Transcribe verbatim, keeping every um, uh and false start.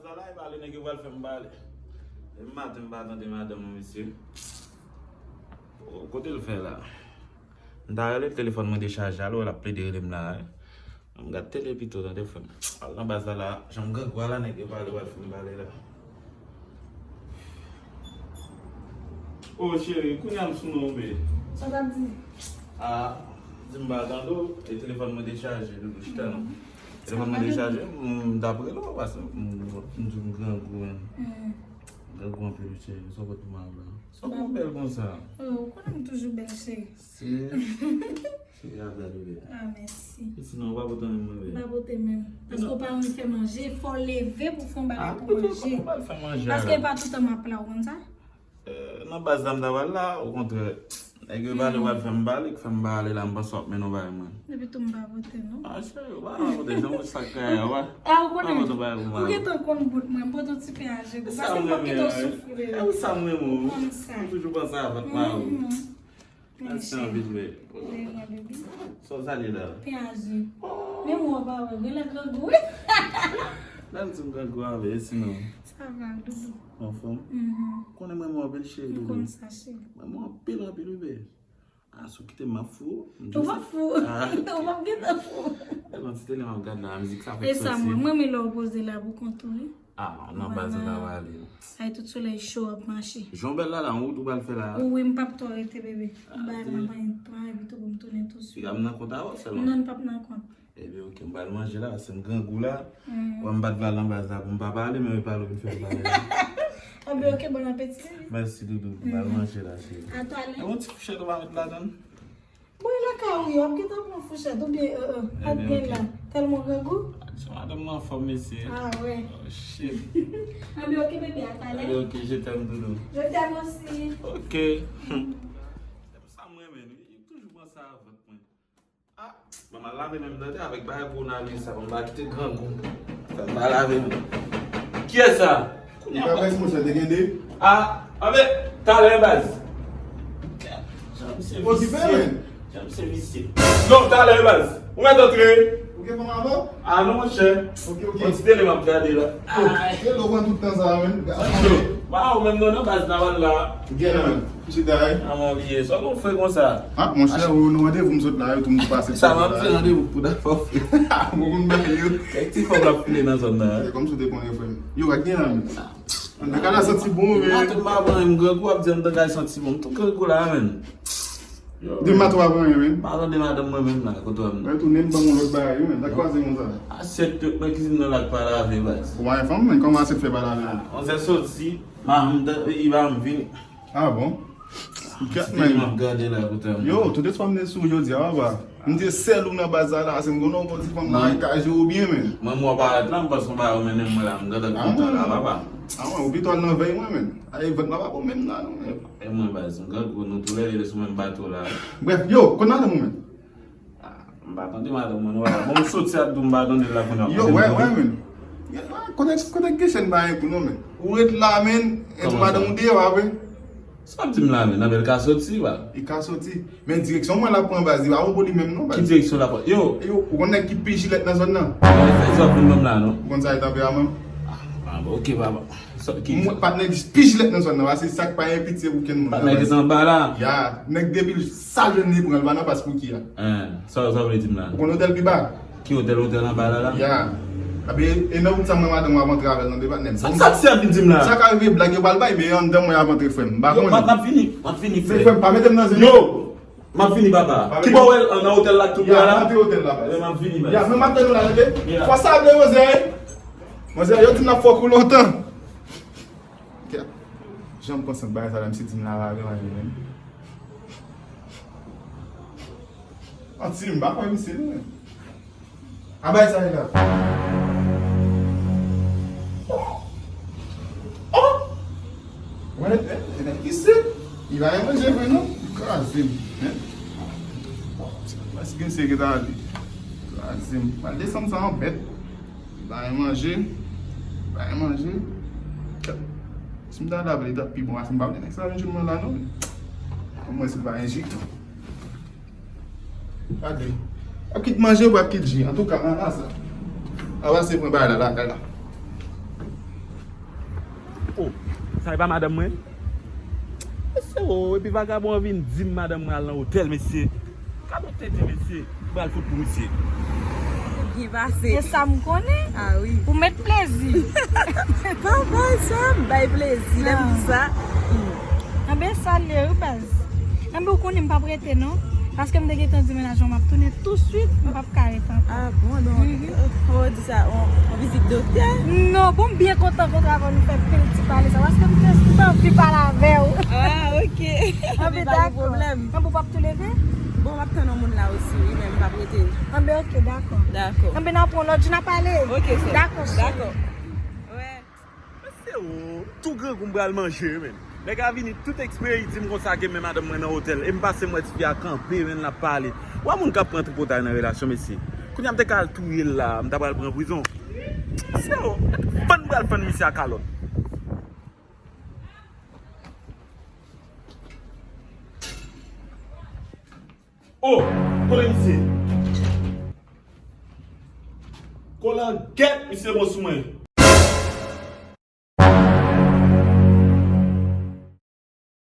Sa la, e pale nèg yo pral fè m pale. Depi maten m pa tande madanm mwen, mesye. O, kote l fè la? M ta rele l, telefòn mwen dechaje, alò l ap plede rele m la, wi. M gad tele pito, tande frè m. Al nan baz la, la, jan m grangou a la, nèg yo pale, pral fè m pale la. O cheri, kounye a m sou non, bebe. Sa w t ap di? A, di m pa tande w, e telefòn mwen dechaje, doudou, chita non. Telefòn mwen dechaje, m t ap rele w, paske m, m di w m grangou, men. Grangou anpil, wi, cheri, sa w pot pou m la? Sa w bèl konsa? O, ou konnen m toujou bèl, cheri. Se, cheri a bèl, wi. A, mèsi. E sinon, ou pa pote anyen mwen, bebe? M pa pote menm. Paske w pa renmen fè manje, fò w leve pou w fè yon bagay pou manje. Paske e pa toutan m ap la, ou konn sa? Eh, nan baz la m ta pral la, okontrè. Nèg yo pale, pral fè m pale, k fè m pa ale la, m panse w ap mennen yon bagay mwen. Depi tou m pa pote, non. A, cheri, ou pa pote, jan mwen sa k kay a, wa. A, ou konnen, ou gentan konn bout mwen, m pote yon ti pen a je gou, paske m p ap kite w soufri, bebe. E ou sa m renmen w. Ou konn sa. M toujou panse avè w, mari. Mèsi anpil, bebe. Sa w salye la? Pen a je. Men mwen pa wè, gen lè grangou, wi. Lè m di m grangou a, bebe, sinon. Sa va, doudou. Anfòm? Konnen mwen renmen w anpil, cheri, doudou. M konn sa, cheri. Mwen renmen w anpil, anpil, wi, bebe. A, si w kite m, m ap fou. Ou p ap fou. Ou p ap gentan fou. Lè nan ti tele m ap gad la, mizik sa fèk soti. E sa, mwen, mwen renmen lè w poze la pou kont ou, wi. A, nan baz ou ta pale. Ay, tout solèy cho ap mache. Jan w bèl la, la, yon wout ou pral fè la? Wi, m p ap twò rete, bebe. M bay mwen pran, pran epi tou pou m tounen tousuit. Piga m nan kont avè w sèlman. Non, n p ap nan kont. Ebyen, oke, m pral manje la, paske m grangou la. Wè, m pa t vle al nan baz la pou m pa pale, men e pale w vin fè m pale la. Ebyen, oke, bon apeti, bebe. Mèsi, doudou. M pral manje la, cheri. A talè. E yon ti fouchèt ou pa met ladann? Bon, e lakay ou ye, w ap gentan pran fouchèt oubyen, euh, euh, pa t gen la. Tèlman grangou. Ti madanm nan anfòm, mesye. Ah, wè. Oh, shit. Anben, oke, bebe, a talè. Anben, oke, je t'aime, doudou. Je t'aime aussi. Oke. Sa mwen renmen, wi. Li toujou pran sa avèk mwen. Ah, ban m al lave men m, tande, avèk bagay kowonaviris sa, ban m pa kite grangou fè m pa lave men. Kiyès sa? Kounye a, baz, monchè, te gen de. Ah, anben, talè, baz. Jan misye visye. Jan misye visye. Non, talè, baz. Ou mèt antre. Ou gen fanm avè w? Ah, non, monchè. Oke, oke. Yon ti tele m ap gade la. Yo, lè w pran tout tan sa a, menm. Yo, pa ou menm non, nan baz la, wè la. Gen la, menm. Chita, wi. Ah, mwen bliye. Sa w konn fè konsa? Ah, monchè, ou nan randevou m sot la, yo tou m pase. Sa m ap di randevou pou dafò, frè. Mwen konn bagay yo. Kèk ti fanm ap file nan zòn nan, wi. Se kòmsi w te konnen, frè m. Yo, ak gen la, menm. Nan ka la santi bon, men. Maten m pa pran, m grangou ap di m nan ka santi bon. M tou grangou la, menm. Yo, demen maten w ap anyen, men. Pa tande madanm mwen menm la, kote w ap nan. Mwen tounen m ban m yon lòt bagay, wi, men. Sa k pase konsa? Asyèt tout nan kizin nan la k pa lave, baz. Ou pa gen fanm, men kòman asyèt fè pa lave, men? Manzè soti, m a, m, m, li ba m vini. Ah bon? Kèt, men. M ap gade la, kote w ap nan. Yo, tout espwa m te sou ou jodi a, papa. M te sèl ou nan baz la, la, se m konnen w bon ti fanm la, ka jwe ou byen, men. Mwen, mwen parèt la, m panse w pa wè mennen mwen la, m gentan kontan la, papa. Ah, mwen, ou pito al nan vèy mwen, men. Ay, vant la pa bon menm la, non, men. E mwen, baz, m grangou, nou toulède sou menm bato la. Brèf, yo, kote madanm ou, men? Ah, m pa tande madanm mwen, non, papa. Bon, m soti ap di w m pa tande l la, kounye a. Yo, wè, wè, men. Kote, kote Gechèn pa gen kou, non, men. Ou ret la, men, e di madanm ou deyò, pa vre? Sa w ap di m la, men, nan men l ka soti, wa? Li ka soti. Men direksyon mwen l ap pran, baz, li pa bon pou li menm, non, baz. Ki direksyon l ap pran? Yo! Yo, ou konn nèg ki pi jilèt nan zòn nan? Mwen fè zòt vin ban m la, non? Ou konn sa e tanperaman m? Ah, ah, bon, oke, papa. Sa, ki... Mwen, patnè ki pi jilèt nan zòn nan, paske sa k pa gen pitye pou kenn moun nan, baz. Patnè ki anba la? Ya, nèg depi l sal jwenn li pran, l pa nan pas pou ki a. Hein, sa, sa w vle di m la? Ou konn otèl pi ba? Ki otèl, otèl anba la la? Ya. Abe, e nan wout sa mwen madanm w ap antre avè l nan depa nèm. Sa, sa, sa ap vin di m la? Sa ka rive blag yo pral bay, men anndan mwen ap antre frè m. M pa konnen. Yo, m ap, m ap vini, m ap vini, frè. Frè m, pa mete m nan zen. Yo, m ap vini, papa. Ki bò w wè l nan otèl la k tout bò la? Ya, antre otèl la, baz. Yo, m ap vini, baz. Ya, men m ap tann ou la, tande? Ya. Fwa sa ap de manzè, wi. Manzè, yo di m n ap fè w kou lontan. Kèt. Jan m konsantre bagay sa la, misye di m lave avè m, ayi, men. Manti, m pa kwè misye, non, men. A bay sa la. Oh! Oh! Wè, eh, e nèg ki sèt. Li pa gen manje vre, non. Kraze m, hein? Paske gen seri ta di. Kraze m. Pral desann sa an bèt. Li pa gen manje. Li pa gen manje. Si m ta lave, li t ap pi bon. Paske m pa vle nèg sa vin jwenn mwen la, non. Mwen si l pa gen ji. Gade. W ap kit manje, w ap kit ji. Antouka, an, an sa. An pase pran bagay la, lakay la. Sa e pa madanm mwen? Mesye, o, epi vagabon an vin di m madanm mwen al nan otèl, mesye. Gad yon tete, mesye. M pral fout pou misye. Byen pase. E sa m konnen. Ah wi. Ou met plezi. Pa bay sa, m bay plezi. Lè m di sa. Anben, sa l ye wi, baz. Anben, ou konnen m p ap rete, non. Paske m te gentan di mennaj mwen m ap tounen touswit, m p ap ka rete ankò. Ah bon, donk, ou di sa, on, on vizit doktè? Non, bon, m byen kontan kontre avè w, nou fè pil ti pale sa, paske m te, m te anvi pale avè w. Ah, ok. Anben, dakò. Anben, w p ap tou leve? Bon, m ap tann yon moun la osi, wi, men m p ap rete. Anben, ok, dakò. Dakò. Anben, n a pran lòt jou, n a pale. Ok, sè. Dakò, cheri. Dakò. Wè. Mesye, o, tou grangou m pral manje, men. Nèg la vini tout eksprè, li di m konsa ke men madanm mwen nan otèl. E m pase m wè tifi a kanpe, men l ap pale. Ou wè moun k ap pran tripotay nan relasyon, mesye. Kounye a m te ka al touye l la, m ta pral pran prizon. Mesye, o, fann m pral fann misye a kalòt. O, kote misye? Kolangèt, misye bon sou mwen.